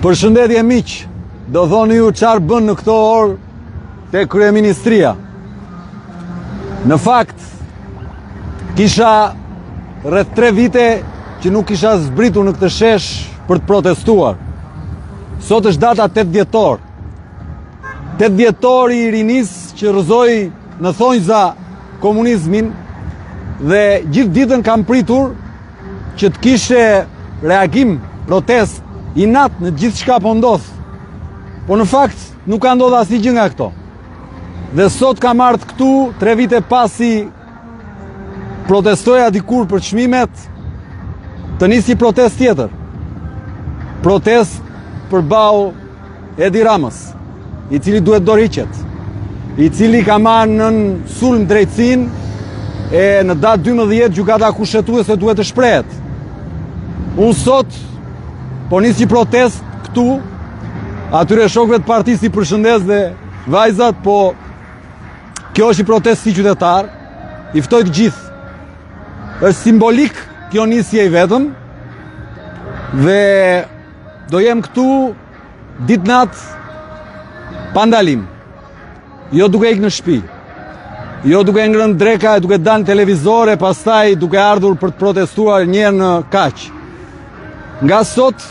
Përshëndetje miq, do thoni ju çfarë bën në këto orë te kryeministria. Në fakt, kisha rreth 3 vite që nuk kisha zbritur në këtë shesh për të protestuar. Sot është data 8 dhjetor. 8 dhjetori i rinisë që rrëzoi në thonjza komunizmin dhe gjithë ditën kam pritur që të kishte reagim, protestë, inat në gjithçka po ndodh. Po në fakt nuk ka ndodhur asnjë gjë nga këto. Dhe sot kam ardhur këtu 3 vite pasi protestoja dikur për çmimet, të nis një protestë tjetër. Protestë përballë Edi Ramës, i cili duhet dorëhiqet, i cili ka marrë nën sulm drejtësinë e në datë 12 gjykata kushtetuese duhet të shprehet. Unë sot po nis një protestë këtu, atyre shokëve të partisë i përshëndes dhe vajzat, po kjo është një protestë si qytetar, i ftoj të gjithë. Është simbolik kjo nisje i vetëm dhe Do jem këtu ditë natë pa ndalim. Jo duke ikë në shtëpi. Jo duke ngrënë dreka e duke dalë në televizor e pastaj duke ardhur për të protestuar një herë në kaq. Nga sot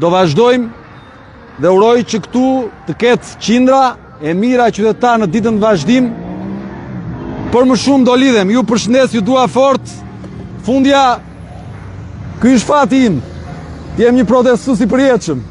do vazhdojmë dhe uroj që këtu të ketë qindra E mijëra qytetarë në ditën në vazhdim, për më shumë do lidhem, ju përshëndes, ju dua fort, fundja, ky është fati im, të jem një protestues i përjetshëm.